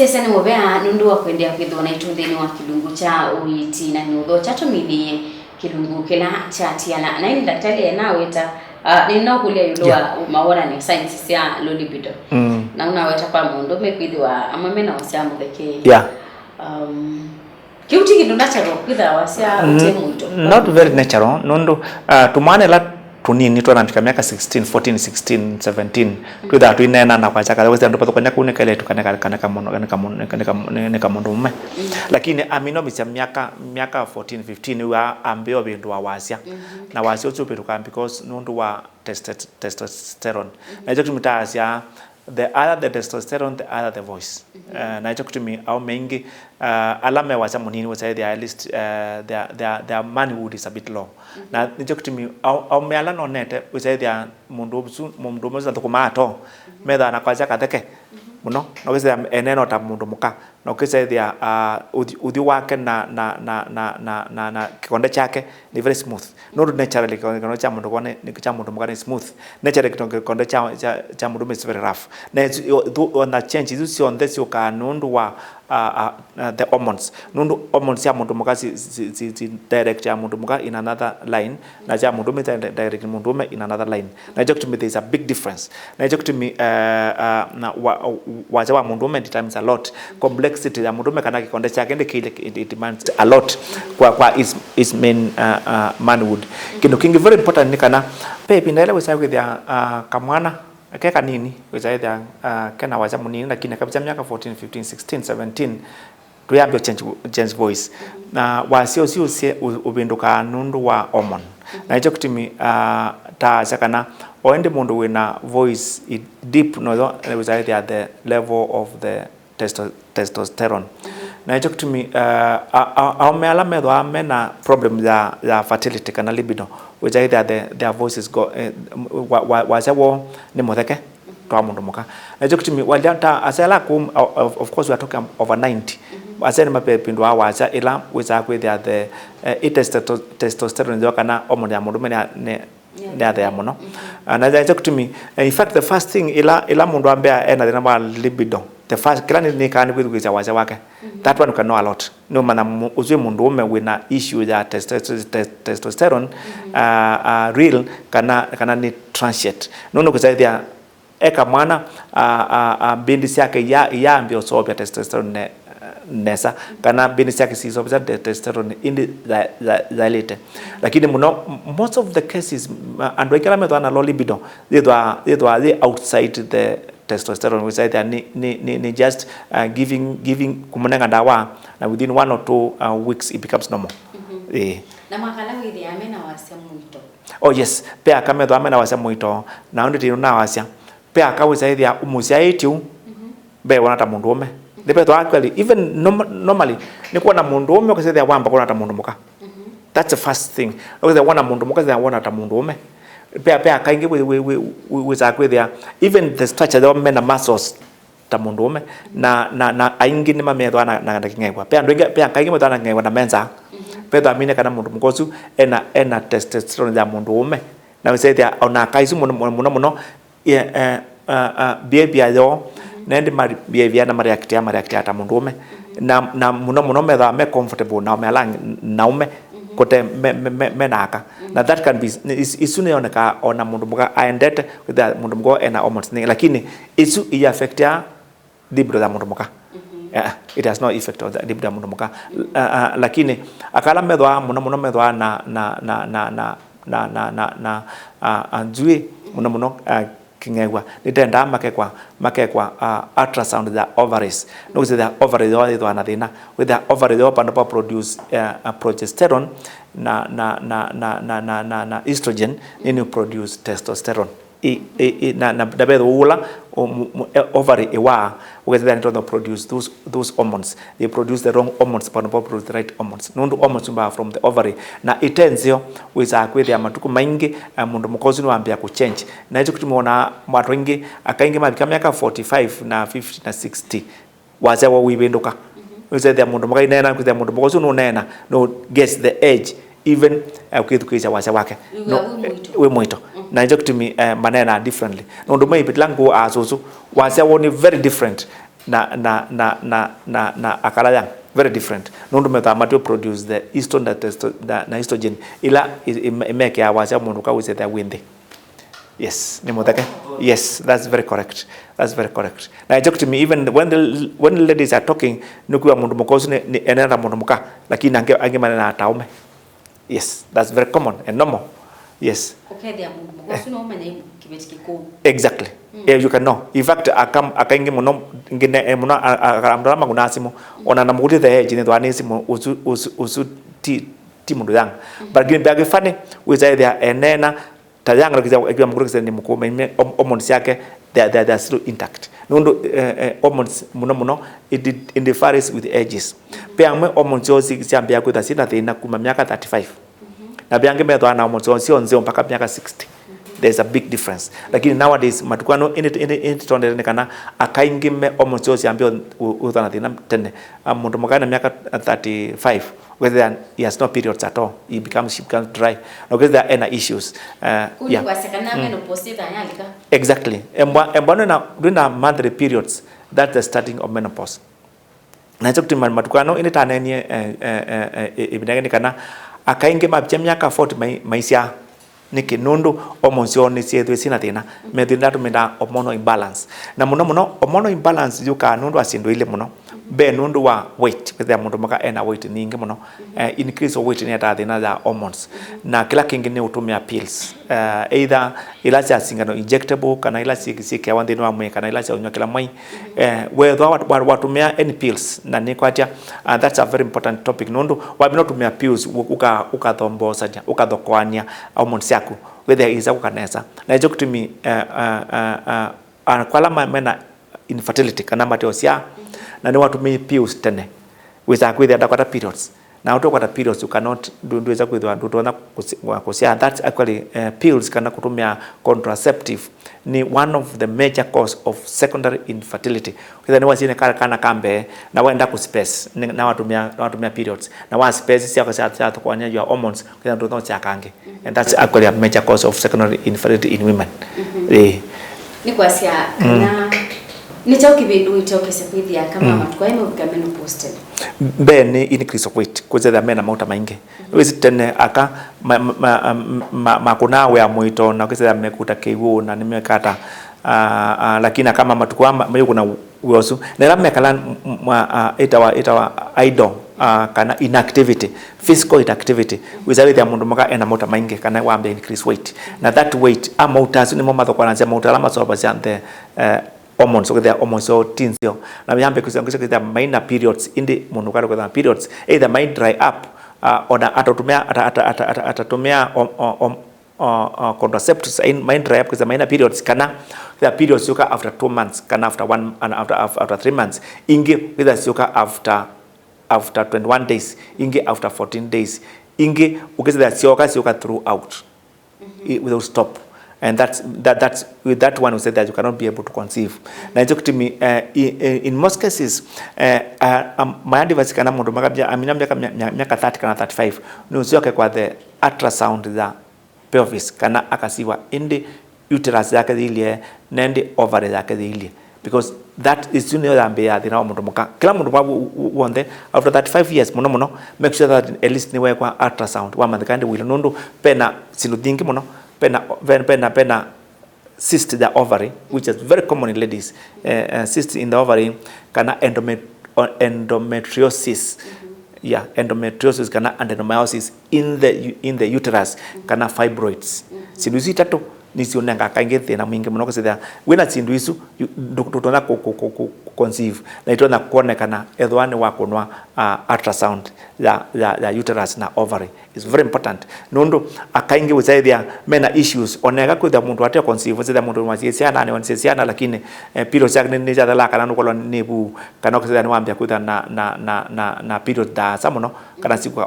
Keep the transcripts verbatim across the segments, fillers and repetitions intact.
Ese nĩ mũvea nũndũ wa kũendeea kwĩthĩwa naitũ nthĩnĩ wa kĩlungu kya ũiiti na nyũtho kyatũmĩthĩie kĩlungu kĩla kyatiana. Na ĩndĩ ndakĩtalĩ enawĩta, ah, nĩnokũlya ĩũlũ wa mawonany'o, signs sya low libido. Mm. Na ũnaweta kwa mũndũ mekwĩthĩwa amwe mena wasya mũtheke. Yeah. Um, kĩu ti kĩndũ natural kwĩthĩwa wasya ũte mũito. Not very natural, nũndũ, ah, tũmwana ĩla tũnini twanambĩka myaka sixteen, fourteen, sixteen, seventeen, twĩthaa tũineena na kwasya katha wĩsĩ andũ vathũkany'a kũu nĩ kelĩtu kana ka-, kana kamũndũ, nĩ kamũndũ, nĩ kamũndũ, nĩ kamũndũ mũme. Lakini aminomisya myaka, myaka fourteen, fifteen, wĩw'aa ambĩĩa ũvĩndũa wasya. Na wasya ũsu ũvĩtũkaa because nũndũ wa testet-, testosterone. Na ĩkyo kĩtumi taasya, the higher the testosterone, the higher the voice. Eh, na ĩkyo kĩtumi aũme aingĩ, eh, ala me wasya mũnini, wĩsaĩthĩa at least, eh, they are, they are, their manhood is a bit low. Na nĩkyo kĩtumi au-, aũme ala nonete, wĩsaĩthĩa mũndũ ũsu, mũndũ ũmwe ũsu athũkũmaa too, methaa na kwasya katheke mũno, na wĩsĩa eneno ta mũndũ mũka. Na ũkĩsaĩthĩa, ah, ũthi-, ũthyũ wake na, na, na kĩkonde kyake nĩ very smooth. Nũndũ naturally kĩkonde kya mũndũ kwa nĩ, nĩ, kya mũndũ mũka nĩ smooth. Naturally kĩto-, kĩkonde kya, kya, kya mũndũ is very rough. Na it's, yo, tho-, ona change isu syonthe syũkaa nũndũ wa, ah, ah, ah, the hormones. Nũndũ hormones sya mũndũ mũka si, si, si, si direct ya mũndũ mũka in another line, na sya mũndũ mũme si direct mũndũ mũme in another line. Na ĩkyo kĩtumi there is a big difference. Na ĩkyo kĩtumi, eh, eh, na wa-, wasya wa mũndũũme determines a lot. Complexity ya mũndũũme kana kĩkonde kyake ndĩkĩile, it, it demands a lot kwa, kwa his, his main, uh, uh, manhood. Kĩndũ kĩngĩ very important nĩ kana ve ĩvinda ĩla wĩsaa kwĩthĩa, uh, kamwana ke kanini, wĩsaa kwĩthĩa, uh, kena wasya mũnini, lakini kavikya myaka fourteen, fifteen, sixteen, seventeen, tũyambĩa change, change voice. Na wasya ũsu ũsye ũ-, ũvĩndũkaa nũndũ wa hormone. Na nĩkyo kĩtumi, ah, taasya kana o ĩndĩ mũndũ wĩna voice i deep noyo wĩsaa kwĩthĩa the level of the testo-, testosterone. Na nĩkyo kĩtumi, ah, a-, a-, aũme ala methĩwa mena problem ya, ya fertility kana libido, wĩsaa kwĩthĩa the, their voices go, eh, wa-, wa-, wasya woo nĩ mũtheke twa mũndũ mũka. Na nĩkyo kĩtumi walya ta asyai ala akũũ, of, of course we are talking over ninety. Asyai nĩmavĩndũaa wasya ĩla wĩsaa kwĩthĩa the, eh, ĩ testo-, testosterone yoo kana hormone ya mũndũũme nĩ, nĩ, nĩyathea mũno. Ah, na nĩkyo kĩtumi, eh, in fact, the first thing ĩla, ĩla mũndũ ambĩa ena thĩna wa libido, the first, kĩla nĩ, nĩkaa nĩ kwĩthukĩĩsya wasya wake. That one can know a lot. Nĩũmanya mu-, ũsu wĩ mũndũũme wĩna issue ya testo-, tes-, testosterone, ah, ah, real kana, kana nĩ transient. Nũndũ kũsaĩthĩa eka mwana, a, a, a, mbindi syake iya-, iyaambĩa ũseũvya testosterone ne-, nesa, kana mbindi syake siseũvya te-, testosterone ĩndĩ ya-, ya-, yaĩlĩte. Lakini mũno, m-, most of the cases, ma-, andũ aingĩ ala methĩwa na low libido, yĩthwa, yĩthwa yĩ outside the testosterone, wĩsaa kwĩthĩa nĩ, nĩ, nĩ, nĩ just, uh, giving, giving, kũmũnenga ndawa, na within one or two, uh, weeks it becomes normal. Ĩĩ. Na makala wĩthĩaa mena wasya mũito. Oh yes, ve aka methĩwa mena wasya mũito, na ũndũ tĩno na wasya. Ve aka wĩsaa kwĩthĩa ũmũsyaĩtye ũu, ve wona ta mũndũũme. Nĩvethĩwa actually, even norm-, normally, nĩ kwona mũndũũme ũkasyaĩthĩa wamba kwona ta mũndũ mũka. That's the first thing. Ũkasyaĩthĩa wona mũndũ mũka, ũkasyaĩthĩa wona ta mũndũũme. Ve, ve aka aingĩ wĩ, wĩ, wĩ, wĩ, wĩsaa kwĩthĩa, even the stature yoo mena muscles, ta mũndũũme, na, na, na aingĩ nĩmamethĩwa na, na, na kĩng'engwa. Ve andũ aingĩ, ve aka aingĩ methĩwa na kĩng'engwa na menza, vethĩwa amine kana mũndũ mũka ũsu ena, ena testosterone ya mũndũũme. Na wĩsaa kwĩthĩa ona aka isu mũno, mũno, mũno, mũno, eh, eh, eh, eh, behavior yoo, na ĩndĩ ma behavior na ma react, ma react ta mũndũũme. Na, na mũno, mũno methĩwa me comfortable na me ala naume, kũte me, me, me, me na aka. Na that can be, is-, isu nĩyonekaa ona mũndũ mũka aendete, kwĩthĩa mũndũ mũka ena hormones nĩ, lakini isu i affectia libido ya mũndũ mũka. Eh, it has no effect on the libido ya mũndũ mũka. Ah, ah, lakini aka ala methĩwa mũno mũno methĩwa na, na, ah, ah, nzw'ĩ mũno mũno, ah, kĩng'engwa, nĩtendaa makekwa, makekwa, ah, ultrasound ya ovaries. Nĩkũsĩthĩa ovary yoo yĩthĩwa na thĩna. Wĩthĩa ovary yoo vandũ va produce, eh, ah, progesterone na, na, na estrogen, nĩnĩ produce testosterone. I, i, i, na, na, na vethĩwa ũla, o, mu, mu, e, ovary ĩwaa, ũkethĩa nĩtonya produce those, those hormones. They produce the wrong hormones, but not produce the right hormones. Nũndũ hormones syumbaa from the ovary. Na ite nzeo, wĩsaa kwĩthĩa matukũ maingĩ, eh, mũndũ mũka ũsu nĩwambĩa kũ change. Na ĩkyo kĩtumi wonaa andũ aingĩ, aka aingĩ mavika myaka forty-five na fifty na sixty, wasya woo wĩvĩndũka. Wĩsethĩa mũndũ mũka ineena, kwĩthĩa mũndũ mũka ũsu nũneena, no guess the age, even, eh, ũkĩthukĩĩsya wasya wake. Wĩw'a wĩ mũito. Wĩ mũito. Na nĩkyo kĩtumi, eh, maneenaa differently. Na ũndũ ũmwe ĩvĩtĩla ngũũ asũsũ, wasya woo nĩ very different. na, na, na, na, na, na akala young, very different. Nũndũ methĩawa matio produce the histone na testo-, na, na estrogen ila i-, i-, imekeaa wasya mũndũ ũka wĩsethĩa wĩ nthĩ. Yes, nĩ mũtheke. Yes, that's very correct. That's very correct. Na ĩkyo kĩtumi, even when the, when the ladies are talking, nĩkwĩwa mũndũ mũka ũsu nĩ, nĩ enenda mũndũ mũka, lakini angĩ, angĩ manenaa ta aũme. Yes, that's very common and normal. Yes. Ũkethĩa mũndũ mũka ũsu no ũmanya kĩveti kĩkũũ. Exactly. Mm. Yeah, you can know. In fact, aka-, aka aingĩ mũno ngine, eh, mũno a-, a-, a-, andũ ala makũnaa simũ, ona namũkũlye the age, nĩthwa nĩ simũ ũsu, ũsu, ũsu ti, ti mũndũ young. Mm. But ngine bag funny, wĩsa ethĩa enena ta young, lakini ekiwa mũkũlũ kĩseni mũkũũ, maime hom-, hormones yake, they are, they are, they are still intact. Nũndũ, eh, eh, hormones mũno mũno, it, it, it varies with ages. Pe amwe hormones syoo si-, syambĩĩa kwĩtha syĩna thĩna kuma myaka thirty-five. Mhm. Na ve angĩ methĩawa na hormones syoo syo nzeo mpaka myaka sixty. Mhm. There's a big difference. Lakini nowadays, matukũ ano, ĩndĩ, ĩndĩ, ĩndĩ tondete nĩ kana aka aingĩ me hormones syoo syambĩĩa ũ-, ũ-, ũthwa na thĩna tene. Ah, mũndũ mũka ena myaka thirty-five, whether he has no periods at all, he becomes, she becomes dry. Na whether ena issues. Uh, yeah. Kwasya kana menopause ĩtha yalika. Exactly. Embwa, embwa ndwĩna, ndwĩna monthly periods, that's the starting of menopause. Na ĩkyo kĩtumi matukũ ano, ĩndĩ taneenie, eh, eh, eh, eh, ĩvinda yĩngĩ nĩ kana aka aingĩ mavĩkya myaka forty mai-, maisyaa. Nĩkĩ? Nũndũ hormones syoo nĩsyĩthĩwe syĩna thĩna. Methĩwa ndatũmĩaa hormonal imbalance. Na mũno mũno, hormonal imbalance yũkaa nũndũ wa syĩndũ ilĩ mũno. Mbee nũndũ wa weight, wĩthĩa mũndũ mũka ena weight nyingĩ mũno. Eh, increase of weight nĩetaa thĩna ya hormones. Na kĩla kĩngĩ nĩ ũtũmĩa pills. Eh, either ila sya singano injectable, kana ila syĩ-, syĩkĩawa nthĩnĩ wa mwĩĩ, kana ila sya ũnyw'a kĩla mwai. Eh, wethwa wat-, wat-, watũmĩa any pills, na nĩkwatya, uh, that's a very important topic, nũndũ wamina ũtũmĩa pills, ũ-, ũka-, ũkathombosany'a, ũkathokoany'a hormones syaku, wĩthĩa isa kũka nesa. Na ĩkyo kĩtumi, eh, eh, eh, eh, ah, kwa ala ma-, mena infertility, kana mate ũsyaa, na nĩwatũmĩie pills tene, wĩsaa kwĩthĩa ndakwata periods. Na ũtekwata periods, you cannot, ndũ-, ndwĩsa kwĩthĩwa ndũtonya kũsy-, wa kũsyaa. That's actually, eh, pills kana kũtũmĩa contraceptive nĩ one of the major cause of secondary infertility. Kwĩthĩa nĩwasie nĩ ka-, kana ka mbee, na wenda kũ space, nĩ, na watũmĩa, na watũmĩa periods. Na wa space sya, sya, sya kũsya your hormones, kwĩthĩa ndũtonya kũsyaa kangĩ. And that's actually a major cause of secondary infertility in women. Eh. Nĩ kwasya kana nĩ kyaũ kĩvĩndũ wĩtokesya kwĩthĩa kama matukũ aĩ meũvika menopause tene? Mbee nĩ increase of weight, kwĩsethĩa mena mauta maingĩ. Wĩsĩ tene aka ma-, ma-, ma-, ma-, makũnaa wĩa mũito na kwĩsethĩa mekuta kĩw'ũ na nĩmekata, ah, ah, lakini aka ma matukũ aa ma-, mayũkũna wĩa ũsu. Na ĩla mekala m-, m-, ah, ah, ĩtawa, ĩtawa idle, ah, kana inactivity, physical inactivity, wĩsa wĩthĩa mũndũ mũka ena mauta maingĩ kana wambĩa increase weight. Na that weight, a mauta asu nĩmo mathokoanasya mauta ala maseũvasya the, eh, hormones, ũkethĩa hormones syoo ti nzeo. Na yambe kwĩsya, kwĩsya, kwĩsya maina periods, ĩndĩ mũndũ ũkala kwĩthĩa periods, either mai dry up, uh, ona atatũmĩa, ata-, ata-, ata-, ata-, atatũmĩa, um, um, um, uh, uh, contraceptives, in, mai dry up, kwĩsya maina periods, kana the periods syũka after two months, kana after one, and after, after, after three months, ingĩ kwĩthĩa syũka after, after twenty-one days, ingĩ after fourteen days, ingĩ ũkĩsethĩa syoka, syoka throughout. I-, without stop. And that's, that, that's, with that one, we said that you cannot be able to conceive. Na ĩkyo kĩtumi, eh, i-, i-, in most cases, eh, uh, um, my advice kana mũndũ makabia, amina myaka, mya-, mya-, myaka thirty kana thirty-five, nĩ ũsyoke kwa the ultrasound ya pelvis, kana akasiwa, ĩndĩ uterus yake yĩilyĩ, na ĩndĩ ovary yake yĩilyĩ. Because that is, ĩsu nĩyo yambĩĩaa thĩna wa mũndũ mũka. Kĩla mũndũ wa, wo-, wo-, w'onthe, after thirty-five years, mũno mũno, make sure that at least nĩwekwa ultrasound, wamanyĩka ĩndĩ wĩlo, nũndũ pena syĩndũ nyingĩ mũno, pena, pena, pena, pena cyst ya ovary, which is very common in ladies, eh, eh, cyst in the ovary, kana endome-, o-, endometriosis. Yeah, endometriosis kana adenomyosis in the u-, in the uterus, kana fibroids. Syĩndũ isu itatũ nĩsyũnengaa kaingĩ thĩna mwingĩ mũno, kũsĩthĩa wĩna syĩndũ isu, yu-, ndũ-, ndũtonya kũ-, kũ-, kũ-, kũ-, kũ-, conceive, na itonya kwonekana ethĩwa nĩwakũnwa, ah, ultrasound ya, ya, ya uterus na ovary. It's very important. Nũndũ aka aingĩ wĩsaĩthĩa mena issues, oneka kwĩthĩa mũndũ ate conceive, wĩsaĩthĩa mũndũ wasie syana, nĩwasie syana, lakini, eh, periods yake nĩ, nĩsyathelaa, kana nũkolwa nĩ vu, kana ũkĩsĩthĩa nĩwambĩa kwĩthĩa na, na, na, na, na period ndaasa mũno, kana siku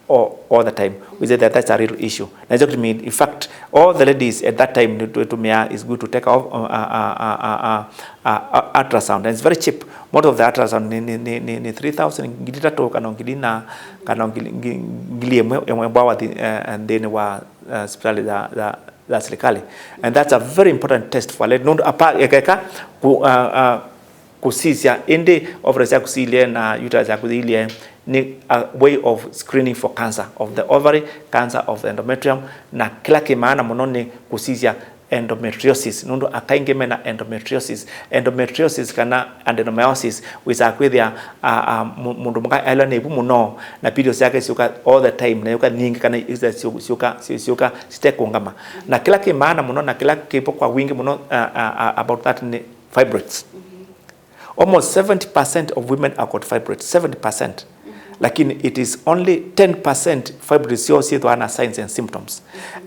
all, all the time. We say that that's a real issue. Na ĩkyo kĩtumi, in fact, all the ladies at that time nĩ twĩtũmĩaa, is good to take off, uh, uh, uh, uh, uh, uh, uh, ultrasound. And it's very cheap. Most of the ultrasound nĩ, nĩ, nĩ, nĩ, nĩ three thousand, ngili itatũ kana ngili ina, kana ngili, ngi-, ngili ĩmwe, ĩmwe mbawa thi-, eh, nthĩnĩ wa, eh, sipitali za, za, za serikali. And that's a very important test for a lady. Nũndũ apa, eka, eka, ku-, uh, uh, kũsisya, ĩndĩ ovaries yaku siilye na uterus yaku yĩilye nĩ a way of screening for cancer of the ovary, cancer of the endometrium, na kĩla kĩ maana mũno nĩ kũsisya endometriosis, nũndũ aka aingĩ mena endometriosis. Endometriosis kana adenomyosis wĩsaa kwĩthĩa, a, a, mũ- mũndũ mũka aĩlwa nĩ ĩvu mũno, na periods yake syũka all the time, na yũka nyingĩ kana syũka, syũka, syũka sitekũngama. Na kĩla kĩ maana mũno na kĩla kĩvo kwa wingĩ mũno, a, a, a, about that nĩ fibroids. Almost seventy percent of women have got fibroids, seventy percent. Lakini it is only ten percent fibroids syoo syĩthwaa na signs and symptoms.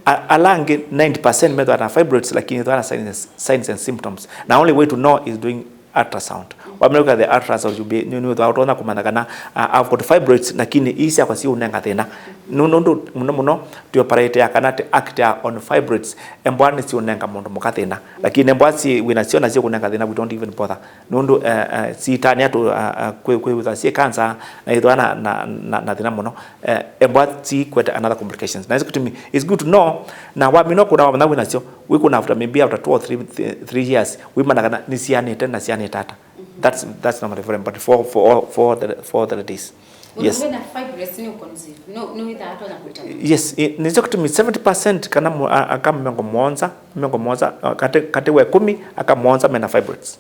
A- ala angĩ ninety percent methwaa na fibroids, lakini ithwaa na signs, signs and symptoms. Na only way to know is doing ultrasound. Wamĩlũka the ultrasound, you be, nĩ, nĩwĩthwaa ũtonya kũmanya kana, uh, I've got fibroids, lakini ii syakwa siũnenga thĩna. Nũ- nũndũ mũno mũno tũoperate kana tũ act on fibroids, embwa nĩsiũnenga mũndũ mũka thĩna. Lakini embwa si wĩna syo na siũkũnenga thĩna, we don't even bother. Nũndũ, eh, eh, sitani atu, ah, ah, kwĩ- kwĩw'ĩtha syĩ cancer na ithwa na, na, na, na thĩna mũno. Eh, embwa sikwete another complications. Na ĩsu kĩtumi, it's good to know, na wamina kũna wamanya wĩna syo, wĩkũna after, maybe after two or three, th- three years, wĩmana kana nĩsianĩte na sianĩte ata. That's, that's normally very important for, for all, for all the, for all the ladies. Yes. Mũndũ wĩna fibroids nĩ ũconceive, nĩ, nĩ wĩthaa atonya kũita mwana? Yes, i- nĩkyo kĩtumi seventy percent kana mu- a- aka mĩongo mũonza, mĩongo mũonza, uh, katĩ, katĩ wa ĩkũmi aka mũonza mena fibroids.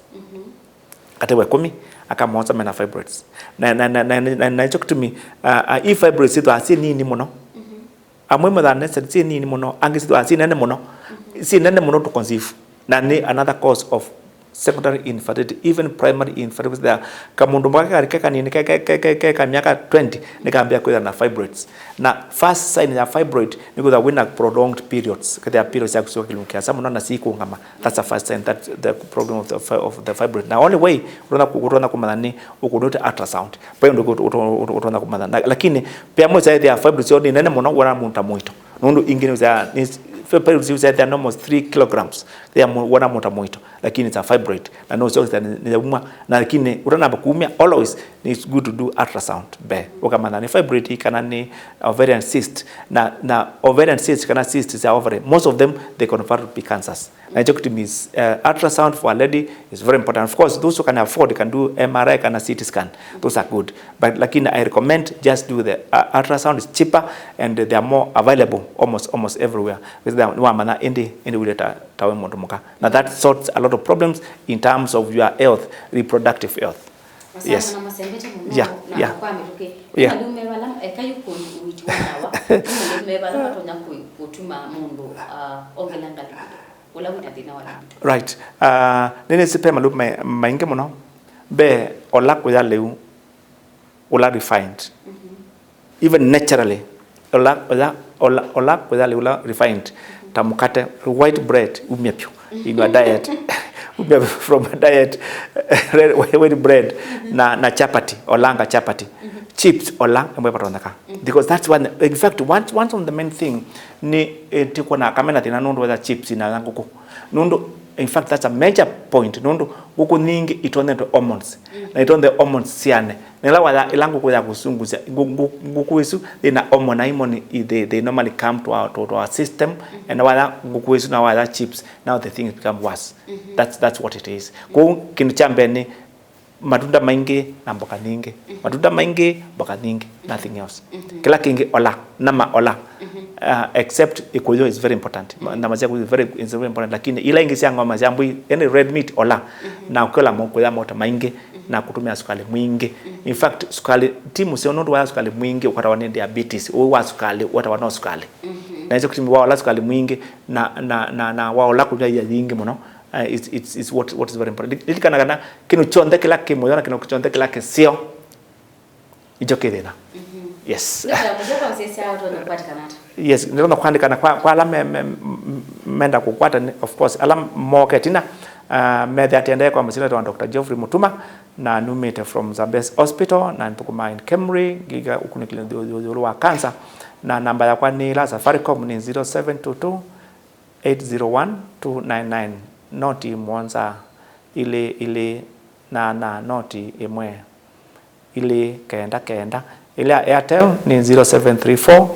Katĩ wa ĩkũmi aka mũonza mena fibroids. Na, na, na, na, na, na nĩkyo kĩtumi, uh, uh, i fibroids ithwaa syĩ nini mũno. Amwe methwaa nĩ syĩ nini mũno, angĩ syĩthwaa syĩ nene mũno. Syĩ nene mũno to conceive. Na nĩ another cause of secondary infertility, even primary infertility. There, kamũndũ mũka karĩ ke kanini, ke, ke, ke, ke, ke ka myaka twenty, nĩkambĩa kwĩthwa na fibroids. Na first sign ya fibroid nĩ kwĩthwa wĩna prolonged periods. Kethĩa periods yaku syoka kĩlungu kĩasa mũno na sikũngama. That's the first sign that the problem of the, fi- of the fibroid. Na only way ũtonya kũ- ũtonya kũmanya nĩ ũkũnĩte ultrasound. Vai ũndũ ũngĩ ũto- ũto- ũtonya kũmanya. Na, lakini pia mwĩsa ethĩa fibroids yoo nĩ nene mũno, wona mũndũ ta mũito. Nũndũ ingĩ nĩ ũsea, nĩ, fibroids ũsea ethĩa almost three kilograms. Thea mu- wona mũndũ ta mũito, lakini it's a fibroid. Na no sio nĩ yauma. Na lakini ũtanamba kumia, always it's good to do ultrasound mbee. Ũkamanya nĩ fibroid kana nĩ ovarian cyst. Na, na ovarian cyst kana cyst za ovary, most of them, they convert to be cancers. Na hicho kitu means, uh, ultrasound for a lady is very important. Of course, those who can afford can do M R I kana C T scan. Those are good. But lakini I recommend just do the, uh, ultrasound is cheaper and they are more available almost, almost everywhere. Because they are, nĩwamanya ĩndĩ, ĩndĩ wĩle ta, ta we mũndũ mũka. Na that sorts a lot of problems in terms of your health, reproductive health. Yes. Masanga na masembete mũno. Yeah, na yeah. Kwa mĩtũkĩ. Yeah. Malume vala eka yu kũ- ũiiti wa ndawa. Malume vala matonya kũ- kũtuma mũndũ, uh, ongela ngalĩ. Ũla wĩna thĩna wa libido. Right. Uh, nĩnĩsĩ ve malume maingĩ mũno. Ve ola kũya lĩu, ũla refined. Even naturally, ola, ola, ola, ola kũya lĩu, ũla refined. Ta mũkate, white bread, umia pyu. In your diet. Umia from a diet, red, white bread, na, na chapati, olanga chapati. Chips, ola, emwe patonyeka. Because that's one, in fact, one, one of the main thing, nĩ, eh, tikuona kamena thĩna nũndũ wetha chips na ngũkũ. Nũndũ, in fact, that's a major point. Nũndũ ngũkũ nyingĩ itonyetwe hormones. Na itonyetwe hormones syane. Na ĩla waya, ĩla ngũkũ ya kũsungusya, ngũ- ngũ- ngũkũ isu, thĩna hormone na imoni, i- they, they normally come to our, to, to our system. And waya ngũkũ isu na waya chips, now the thing become worse. That's, that's what it is. Kwoou kĩndũ kya mbee nĩ matunda maingĩ na mboka nyingĩ. Matunda maingĩ, mboka nyingĩ, nothing else. Kĩla kĩngĩ ola, nama ola. Uh, except ĩkũyũ is very important. Ma- Nama sya kũyũ is very, is very important. Lakini ila ingĩ sya ng'oma, sya mbũi, any red meat ola. Na ũkĩola mo- kũya mota maingĩ na kũtũmĩa sukali mwingĩ. In fact, sukali ti mũseo nũndũ wa sukali mwingĩ ũkwatawa nĩ diabetes. Ũũ wa sukali watawa no sukali. Na icio kĩtumi wa ola sukali mwingĩ na, na, na, na wa ola kũnywa ia yingĩ mũno. Uh, it's, it's, it's what, what is very important. Lilikana kana kĩndũ kyonthe kĩla kĩ mũyo na kĩndũ kyonthe kĩla kĩseo, nĩkyo kĩ thĩna. Yes. Nĩkyo mũthya kwa ũsyaĩĩsya ũtonya kũkwatĩkana ata? Yes, nĩtonya kũandĩkana kwa, kwa ala me, me, m- menda kũkwata, nĩ- of course, ala moke tina, uh, methe atendee kwa mũsyĩ wa Doctor Geoffrey Mutuma, na numĩte from Zambezi Hospital, na nthũkũmaa in Kemri, ngiga ũkunĩkĩle ĩũlũ wa cancer, na namba yakwa nĩ ĩla Safaricom nĩ zero seven two two, eight zero one, two nine nine, noti mũonza, ilĩ ilĩ, nyanya, noti ĩmwe, ilĩ kenda kenda. Ĩla Airtel nĩ zero seven three four,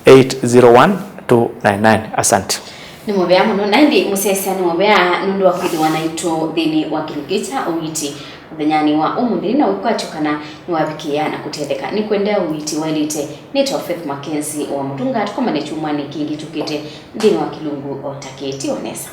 eight zero one, two nine nine. Asante. Nĩ mũvea mũno, na ĩndĩ mũsyaĩĩsya nĩ mũvea nũndũ wa kwĩthĩwa naitũ nthĩnĩ wa kĩlungu kya ũiiti. Mũthenyanĩ wa ũmũnthĩ, nĩnaũikwatyo kana nĩwavikĩĩa na kũtetheka nĩ kũendeea ũiiti waĩlĩte. Nĩtawa Faith Mackenzie wa Mũtunga, tũkomane kyumwanĩ kĩngĩ kyũkĩte nthĩnĩ wa kĩlungu o ta kĩĩ. Tiwa nesa.